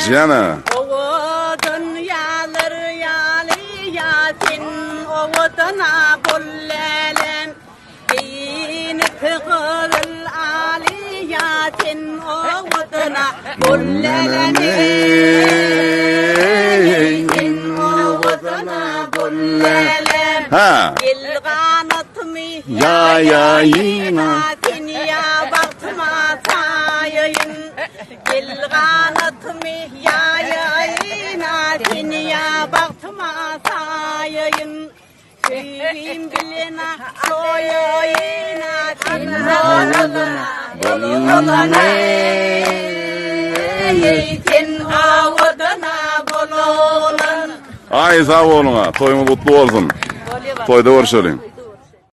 Ýene. Owadan ýalar ýaly ýa sen owadana bol lälem. Geýinip gyzyl aly ýa sen owadana bol lälem. Eý sen owadana bol lälem. Ha. Gel ganatymy Ýaýaýyn. Sen ýa bagtyma saýaýyn. Gel ganatymy ýaýaýyn, sen ýa bagtyma saýaýyn. Söýgim bilen soýaýyn, sen owadan bol Eý, sen owadan bol oglan. Aý sag boluň-a, toýuňyz gutly bolsun. Toýda görşeliň.